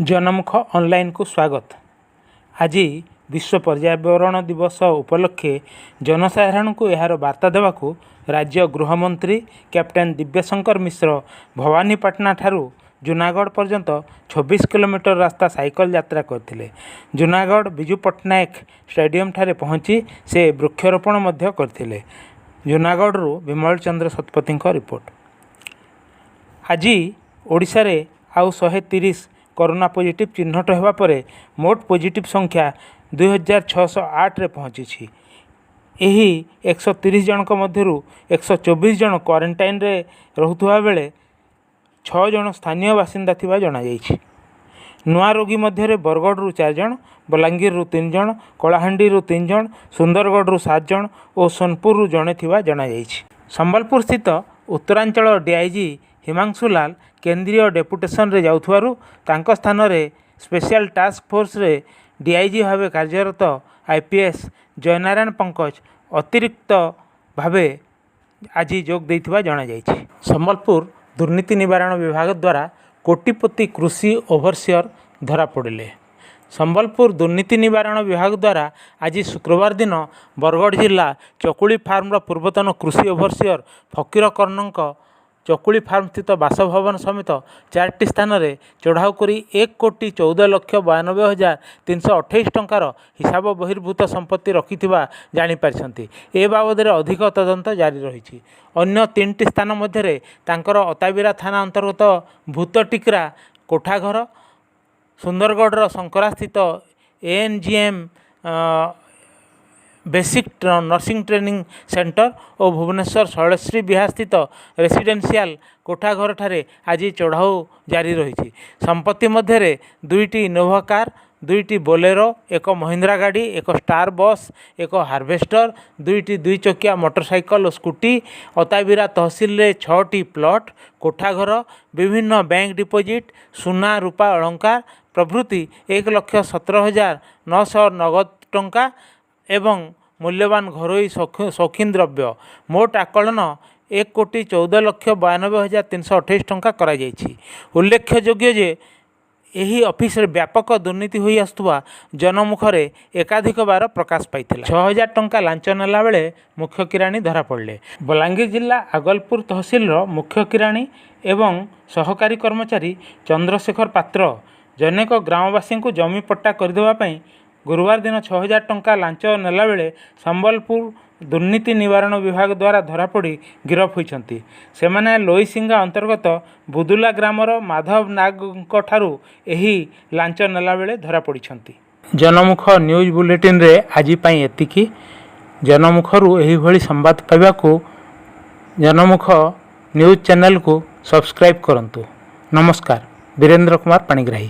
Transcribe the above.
ଜନମୁଖ ଅନଲାଇନ୍କୁ ସ୍ୱାଗତ। ଆଜି ବିଶ୍ୱ ପର୍ଯ୍ୟାବରଣ ଦିବସ ଉପଲକ୍ଷେ ଜନସାଧାରଣଙ୍କୁ ଏହାର ବାର୍ତ୍ତା ଦେବାକୁ ରାଜ୍ୟ ଗୃହମନ୍ତ୍ରୀ କ୍ୟାପ୍ଟେନ୍ ଦିବ୍ୟଶଙ୍କର ମିଶ୍ର ଭବାନୀପାଟଣା ଠାରୁ ଜୁନାଗଡ଼ ପର୍ଯ୍ୟନ୍ତ 26 କିଲୋମିଟର ରାସ୍ତା ସାଇକେଲ ଯାତ୍ରା କରିଥିଲେ। ଜୁନାଗଡ଼ ବିଜୁ ପଟ୍ଟନାୟକ ଷ୍ଟାଡିୟମଠାରେ ପହଞ୍ଚି ସେ ବୃକ୍ଷରୋପଣ ମଧ୍ୟ କରିଥିଲେ। ଜୁନାଗଡ଼ରୁ ବିମଳ ଚନ୍ଦ୍ର ଶତପଥୀଙ୍କ ରିପୋର୍ଟ। ଆଜି ଓଡ଼ିଶାରେ ଆଉ 130 କରୋନା ପଜିଟିଭ୍ ଚିହ୍ନଟ ହେବା ପରେ ମୋଟ ପଜିଟିଭ୍ ସଂଖ୍ୟା 2608ରେ ପହଞ୍ଚିଛି। ଏହି 130 ଜଣଙ୍କ ମଧ୍ୟରୁ 124 ଜଣ କ୍ୱାରେଣ୍ଟାଇନରେ ରହୁଥିବା ବେଳେ 6 ଜଣ ସ୍ଥାନୀୟ ବାସିନ୍ଦା ଥିବା ଜଣାଯାଇଛି। ନୂଆ ରୋଗୀ ମଧ୍ୟରେ ବରଗଡ଼ରୁ 4 ଜଣ, ବଲାଙ୍ଗୀରରୁ 3 ଜଣ, କଳାହାଣ୍ଡିରୁ 3 ଜଣ, ସୁନ୍ଦରଗଡ଼ରୁ 7 ଜଣ ଓ ସୋନପୁରରୁ ଜଣେ ଥିବା ଜଣାଯାଇଛି। ସମ୍ବଲପୁରସ୍ଥିତ ଉତ୍ତରାଞ୍ଚଳ ଡିଆଇଜି ହିମାଂଶୁ ଲାଲ କେନ୍ଦ୍ରୀୟ ଡେପୁଟେସନରେ ଯାଉଥିବାରୁ ତାଙ୍କ ସ୍ଥାନରେ ସ୍ପେଶାଲ ଟାସ୍କ ଫୋର୍ସରେ ଡିଆଇଜି ଭାବେ କାର୍ଯ୍ୟରତ ଆଇପିଏସ୍ ଜୟନାରାୟଣ ପଙ୍କଜ ଅତିରିକ୍ତ ଭାବେ ଆଜି ଯୋଗ ଦେଇଥିବା ଜଣାଯାଇଛି। ସମ୍ବଲପୁର ଦୁର୍ନୀତି ନିବାରଣ ବିଭାଗ ଦ୍ୱାରା କୋଟିପତି କୃଷି ଓଭରସିଅର ଧରାପଡ଼ିଲେ। ସମ୍ବଲପୁର ଦୁର୍ନୀତି ନିବାରଣ ବିଭାଗ ଦ୍ୱାରା ଆଜି ଶୁକ୍ରବାର ଦିନ ବରଗଡ଼ ଜିଲ୍ଲା ଚକୁଳି ଫାର୍ମର ପୂର୍ବତନ କୃଷି ଓଭରସିଅର ଫକୀର କର୍ଣ୍ଣଙ୍କ ଚକୁଳି ଫାର୍ମସ୍ଥିତ ବାସଭବନ ସମେତ ଚାରିଟି ସ୍ଥାନରେ ଚଢ଼ାଉ କରି 1,14,92,328 ଟଙ୍କାର ହିସାବ ବହିର୍ଭୂତ ସମ୍ପତ୍ତି ରଖିଥିବା ଜାଣିପାରିଛନ୍ତି। ଏ ବାବଦରେ ଅଧିକ ତଦନ୍ତ ଜାରି ରହିଛି। ଅନ୍ୟ ତିନିଟି ସ୍ଥାନ ମଧ୍ୟରେ ତାଙ୍କର ଅତାବିରା ଥାନା ଅନ୍ତର୍ଗତ ଭୂତଟିକ୍ରା କୋଠାଘର, ସୁନ୍ଦରଗଡ଼ର ଶଙ୍କରାସ୍ଥିତ ଏଏନ୍ଜିଏମ୍ ବେସିକ୍ ନର୍ସିଂ ଟ୍ରେନିଂ centre ଓ ଭୁବନେଶ୍ୱର ଶୈଳଶ୍ରୀ ବିହାରସ୍ଥିତ ରେସିଡେନ୍ସିଆଲ କୋଠାଘରଠାରେ ଆଜି ଚଢ଼ାଉ ଜାରି ରହିଛି। ସମ୍ପତ୍ତି ମଧ୍ୟରେ ଦୁଇଟି ଇନୋଭା କାର୍, ଦୁଇଟି ବୋଲେରୋ, ଏକ ମହିନ୍ଦ୍ରା ଗାଡ଼ି, ଏକ ଷ୍ଟାର ବସ୍, ଏକ ହାରଭେଷ୍ଟର, ଦୁଇଟି ଦୁଇ ଚକିଆ ମୋଟରସାଇକେଲ ଓ ସ୍କୁଟି, ଅତାବିରା ତହସିଲରେ ଛଅଟି ପ୍ଲଟ୍, କୋଠାଘର, ବିଭିନ୍ନ ବ୍ୟାଙ୍କ ଡିପୋଜିଟ୍, ସୁନା ରୂପା ଅଳଙ୍କାର ପ୍ରଭୃତି 1,17,900 ନଗଦ ଟଙ୍କା ଏବଂ ମୂଲ୍ୟବାନ ଘରୋଇ ସୌଖିନ ଦ୍ରବ୍ୟ ମୋଟ ଆକଳନ 1,14,92,328 ଟଙ୍କା କରାଯାଇଛି। ଉଲ୍ଲେଖଯୋଗ୍ୟ ଯେ ଏହି ଅଫିସରେ ବ୍ୟାପକ ଦୁର୍ନୀତି ହୋଇ ଆସୁଥିବା ଜନମୁଖରେ ଏକାଧିକ ବାର ପ୍ରକାଶ ପାଇଥିଲା। 6000 ଟଙ୍କା ଲାଞ୍ଚ ନେଲାବେଳେ ମୁଖ୍ୟ କିରାଣୀ ଧରାପଡ଼ିଲେ। ବଲାଙ୍ଗୀର ଜିଲ୍ଲା ଆଗଲପୁର ତହସିଲର ମୁଖ୍ୟ କିରାଣୀ ଏବଂ ସହକାରୀ କର୍ମଚାରୀ ଚନ୍ଦ୍ରଶେଖର ପାତ୍ର ଜନୈକ ଗ୍ରାମବାସୀଙ୍କୁ ଜମି ପଟ୍ଟା କରିଦେବା ପାଇଁ ଗୁରୁବାର ଦିନ 6000 ଟଙ୍କା ଲାଞ୍ଚ ନେଲାବେଳେ ସମ୍ବଲପୁର ଦୁର୍ନୀତି ନିବାରଣ ବିଭାଗ ଦ୍ୱାରା ଧରାପଡ଼ି ଗିରଫ ହୋଇଛନ୍ତି। ସେମାନେ ଲୋଇସିଙ୍ଗା ଅନ୍ତର୍ଗତ ବୁଦୁଲା ଗ୍ରାମର ମାଧବ ନାଗଙ୍କଠାରୁ ଏହି ଲାଞ୍ଚ ନେଲାବେଳେ ଧରାପଡ଼ିଛନ୍ତି। ଜନମୁଖ ନ୍ୟୁଜ୍ ବୁଲେଟିନରେ ଆଜି ପାଇଁ ଏତିକି। ଜନମୁଖରୁ ଏହିଭଳି ସମ୍ବାଦ ପାଇବାକୁ ଜନମୁଖ ନ୍ୟୁଜ୍ ଚ୍ୟାନେଲକୁ ସବସ୍କ୍ରାଇବ୍ କରନ୍ତୁ। ନମସ୍କାର। ବୀରେନ୍ଦ୍ର କୁମାର ପାଣିଗ୍ରାହୀ।